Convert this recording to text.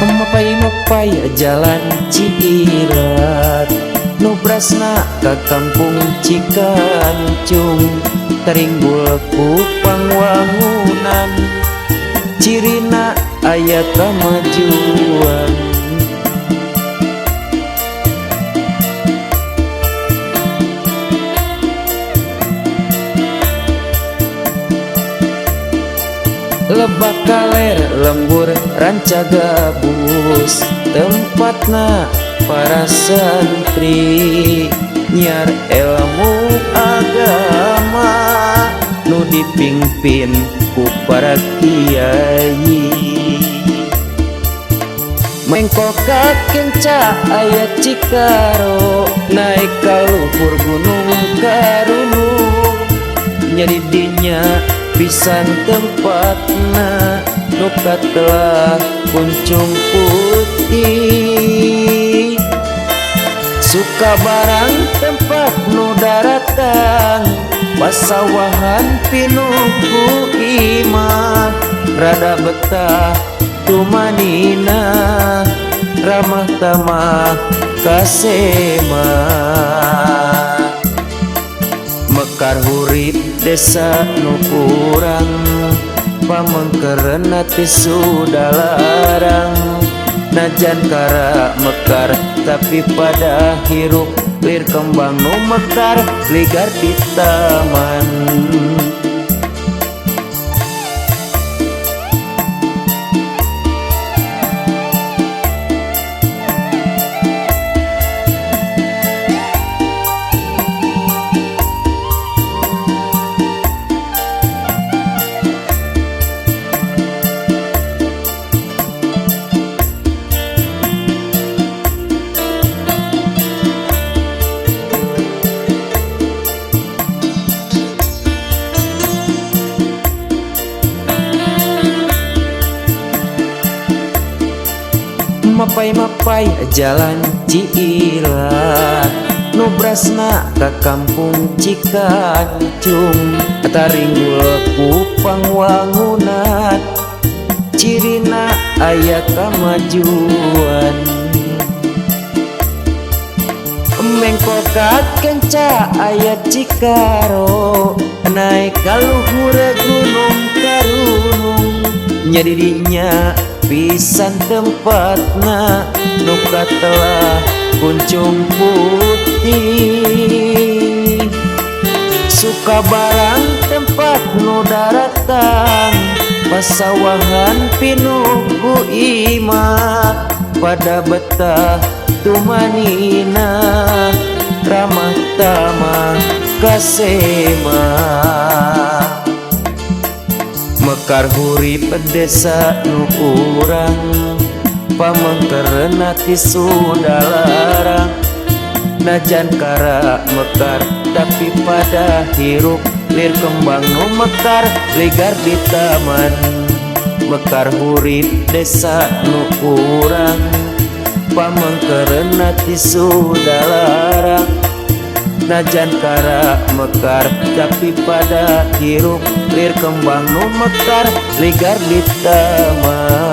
Mapay-mapay jalan Ciilat, nu brasna ka kampung Cikancung, taringgul ku pangwangunan, cirina aya kamajuan. Lebak kaler lembur ranca gabus, tempatna para santri nyiar ilmu agama, nu dipimpin ku para kiai. Mengkol ka kenca aya Cikaro, naik ka luhur gunung Karunung, nyadi dinya pisan tempatna nu katelah kuncung putih. Suka barang tempat nu daratang, pasawahan pinuh ku imah, rada betah tumanina, ramah tamah kasema. Mekar hurip desa nu kurang, pamengkereun ti sudalarang, najan kara mekar tapi pada hirup lir kembang nu mekar ligar di taman. Mapay-mapay jalan Ciilat, nu brasna ka kampung Cikancung, taringgul ku pangwangunan, cirina aya kamajuan. Mengkol ka kenca aya Cikaro, naik ka luhur gunung Karunung, nyadi dinya pisan tempatna nu katelah kuncung putih. Suka barang tempat nu daratang, pasawahan pinuh ku imah, pada betah tumanina, ramah tamah kasema. Mekar hurip desa nu urang, pamengkereun ti sudalarang, najan kara mekar tapi pada hirup lir kembang nu mekar ligar di taman. Mekar hurip desa nu urang, pamengkereun ti sudalarang, najan kara mekar tapi pada hirup lir kembang nu mekar ligar di taman.